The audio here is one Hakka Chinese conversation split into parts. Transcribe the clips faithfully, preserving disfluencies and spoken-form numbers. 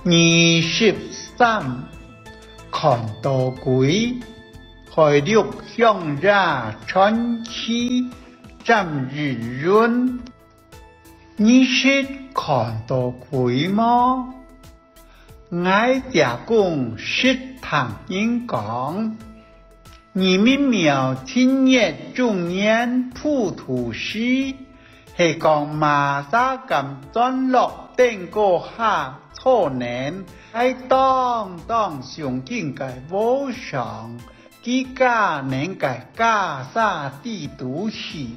二十三，看到鬼，海陸鄉野傳奇，詹益雲。你識看到鬼無？𠊎姐公識聽人講， 義民廟七月中元普渡時，係講麼儕敢鑽落頂高下坐等，該當當上緊个和尚，佢家等个袈裟底肚去，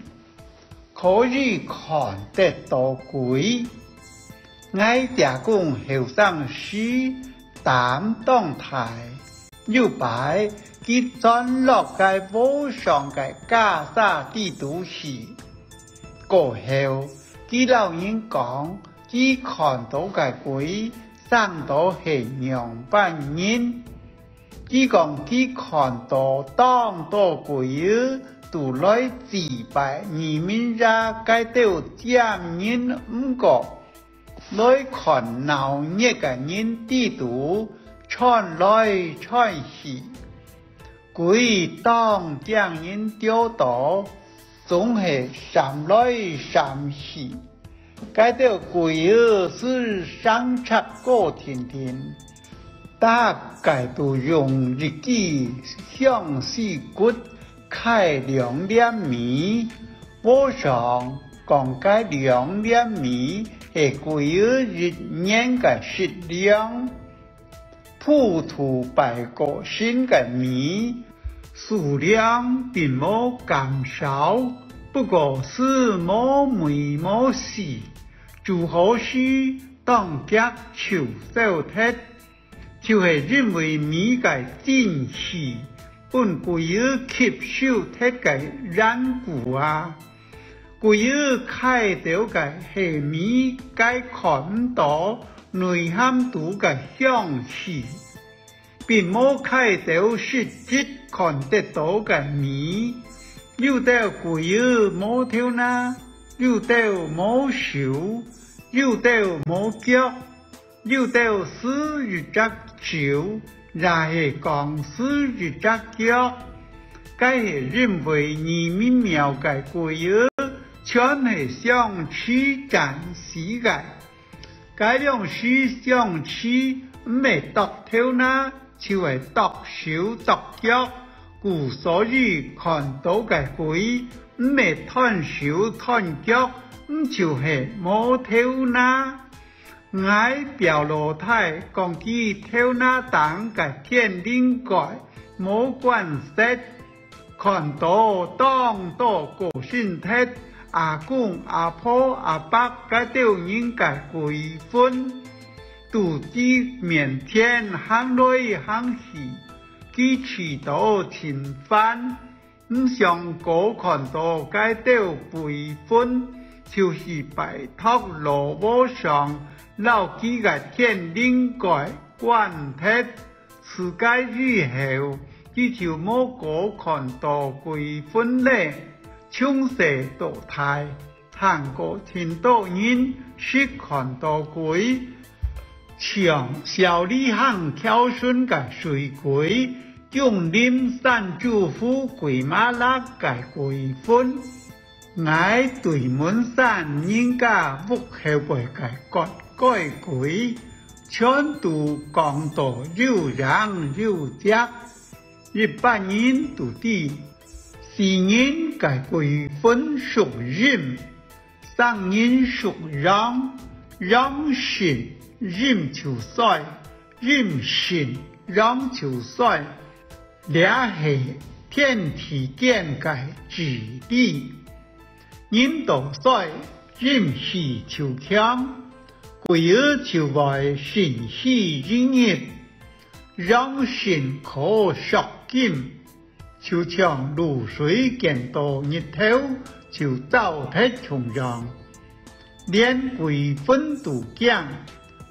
可以看得到鬼。𠊎姐公後生時膽當大，有擺佢鑽落該和尚个袈裟底肚去。過後，佢摎人講，佢看到个鬼生到係仰般人。 佢講佢看到當多鬼仔都來祭拜義民爺該兜尖人，毋過來看鬧熱个人底肚，竄來竄去。鬼當驚人丟到， 總係閃來閃去。該兜鬼仔斯生忒高定定，逐个都用一枝相思骨㧡兩粒米。和尚講該兩粒米係鬼仔一年个食糧。 普渡拜過神个米，數量並無減少，不過斯無味無緒，煮好時當遽就餿忒，就係因為米个精氣分鬼仔吸收忒个緣故啊。 鬼仔㧡走个係米該看毋到、內涵肚个香氣，並無㧡走實質看得到个米。有兜鬼仔無頭那，有兜無手，有兜無腳， 有兜斯一隻手，也係講斯一隻腳。該係因為義民廟个鬼仔全係相持戰死个。該量時相持毋係剁頭那，就係剁手剁腳，故所以看到个鬼，毋係斷手斷腳，毋就係無頭那。 𠊎表老弟講佢頭那頂个天靈蓋無關實，看到當多過身忒阿公、阿婆、阿伯該兜人个鬼魂，佇佢面前行來行去，佢試著盡煩。 毋想過看到該兜鬼魂，就去拜託老和尚摎佢个天靈蓋關忒。自該以後，佢就無過看到鬼魂咧。從細到大， 聽過盡多人識看到鬼，像小李行橋脣个水鬼，芎林山豬湖鬼麻蚋个鬼魂，𠊎對門山人家屋後背个割頦鬼，全都講到有影有跡。 一般人都知，死人个鬼魂屬陰，生人屬陽，陽盛陰就衰，陰盛陽就衰，這係天地間个至理。 陰道衰，陰氣就強，鬼仔就會乘虛而入。陽盛可縮陰，就像露水見到日頭就燥忒共樣，連鬼魂都驚。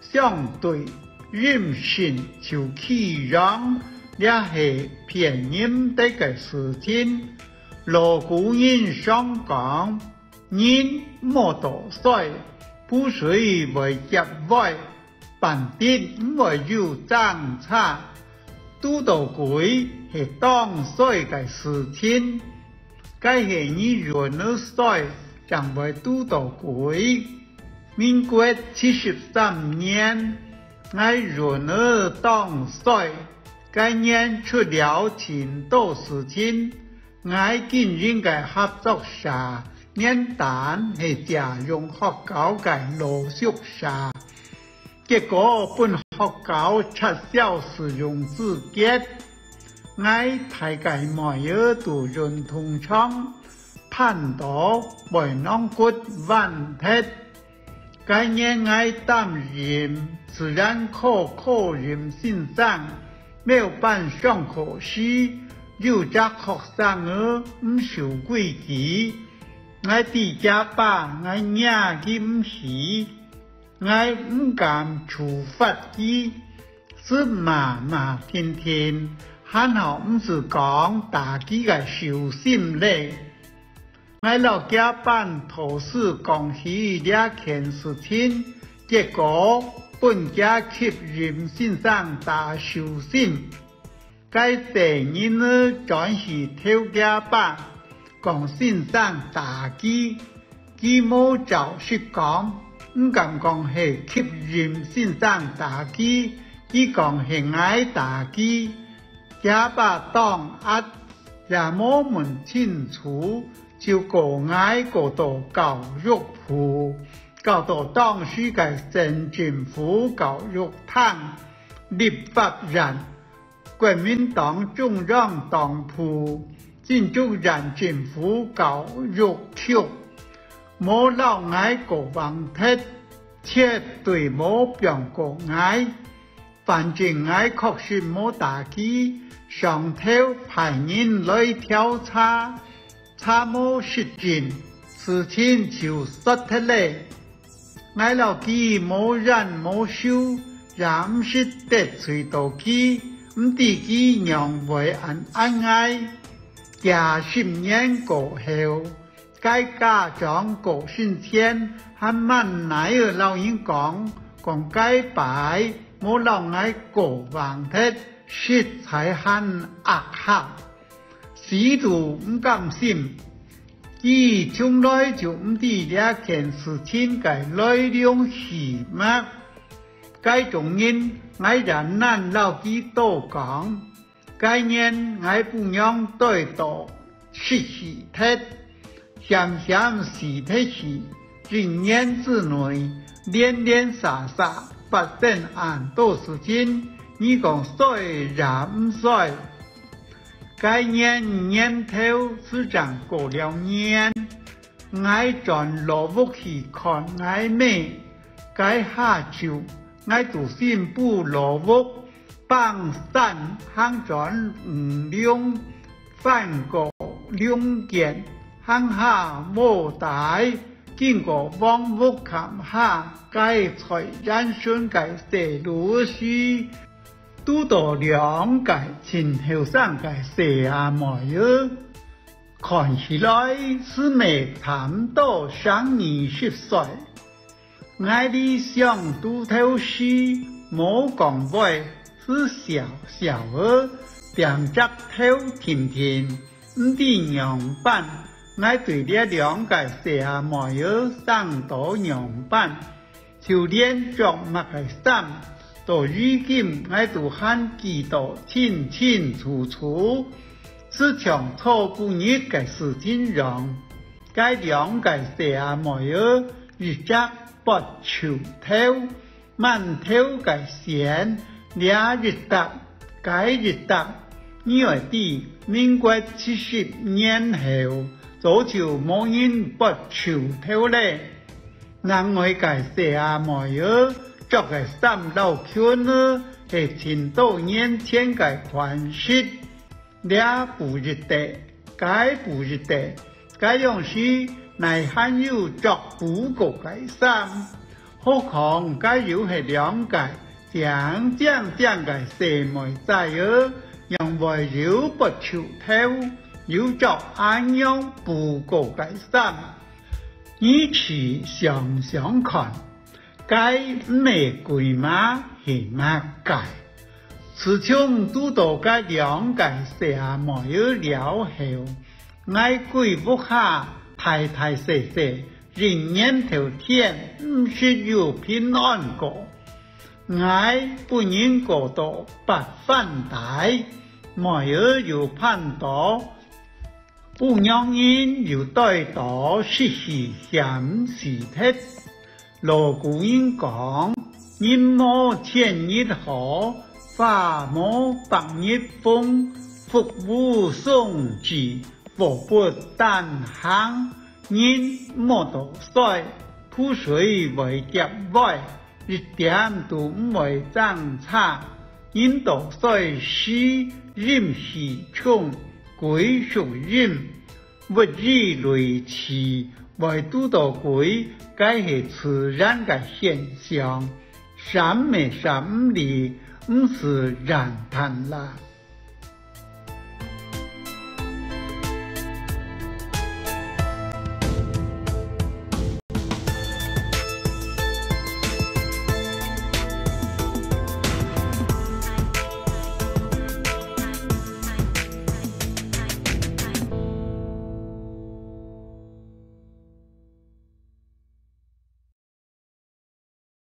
相對，陰盛就欺陽，這係騙人得个事情。老古人常講，人無多衰，泅水會夾歪。半日毋會有爭差，堵著鬼係當衰个事情。該係你運仔衰，正會堵著鬼。民國七十三年，𠊎運仔當衰，該年出了盡多事情。 𠊎經營个合作社原旦係借用學校个老宿舍，結果分學校撤銷使用資格。𠊎大个妹仔讀運動場，盼著會囊骨彎忒。 該年𠊎擔任自然科科任先生，某班上課時，有隻學生仔毋守規矩，𠊎知厥爸𠊎惹佢毋起，𠊎毋敢處罰佢，就罵罵停停，還好毋係講打佢个手心咧。 𠊎摎厥爸多次講起這件事情，結果分厥級任先生打手心。該細人仔轉去投厥爸，講先生打佢，佢無照實講，毋敢講係級任先生打佢，佢講係𠊎打佢。 厥爸當閼，也無問清楚，就告𠊎告到教育部，告到當時个省政府教育廳、立法院、國民黨中央黨部、新竹縣政府教育局，無摎𠊎告橫忒，絕對無放過𠊎。 反正𠊎確實無打佢，上頭派人來調查，查無實證，事情就煞忒咧。𠊎摎佢無冤無仇，也毋識得罪到佢，毋知佢仰會恁閼𠊎。幾十年過後， 該家長過身前，還滿哪仔摎人講，講該擺無摎𠊎告橫忒，實在還閼客，死都毋甘心。佢從來就毋知這件事情个來龍去脈。該種人，𠊎也懶摎佢多講。 該年𠊎餔娘跌倒失氣忒，險險死忒去，一年之內，連連續續發生恁多事情，你講衰也毋衰。該年年頭時正過了年， 𠊎轉老屋去看𠊎姆。該下晝，𠊎在新埔老屋，挷山行轉五龍，翻過龍肩，行下無帶，經過黃屋崁下該菜園脣个細路時，堵著兩個盡後生个細阿妹仔。 看起來斯乜差毋多成二十歲。𠊎俚相堵頭時，無講話，斯笑笑仔，踮隻頭定定，毋知仰般。𠊎對這兩個細阿妹仔生到仰般， 就連著麼个衫，到如今𠊎都還記到清清楚楚，斯像昨晡日个事情樣。該兩個細阿妹仔，一隻發臭頭，滿頭个癬，這一搭，該一搭，你愛知，民國七十年後，早就無人發臭頭咧。 另外个細阿妹仔，著个衫摎裙仔，係盡多年前个款式。這補一垤，該補一垤，該央時哪還有著補過个衫？何況該又係兩個靚靚靚个細妹仔仔，仰會有發臭頭，有著恁樣補過个衫？ 你試想想看，該毋係鬼嗎？係麼个？自從堵到該兩個細阿妹仔了後，𠊎歸屋下大大細細，一年透天毋識有平安過。𠊎分人告到八反底，妹仔又叛到， 餔娘人又對到，失去嫌死忒。老古人講：「人無千日好，花無百日紅。福無雙至，禍不單行。」人無多衰， 覆水會夾尾，一點都毋會爭差。人多衰時，陰氣重，鬼屬陰，物以類聚，會堵到鬼，該係自然个現象。閃乜閃毋離，毋使怨嘆啦。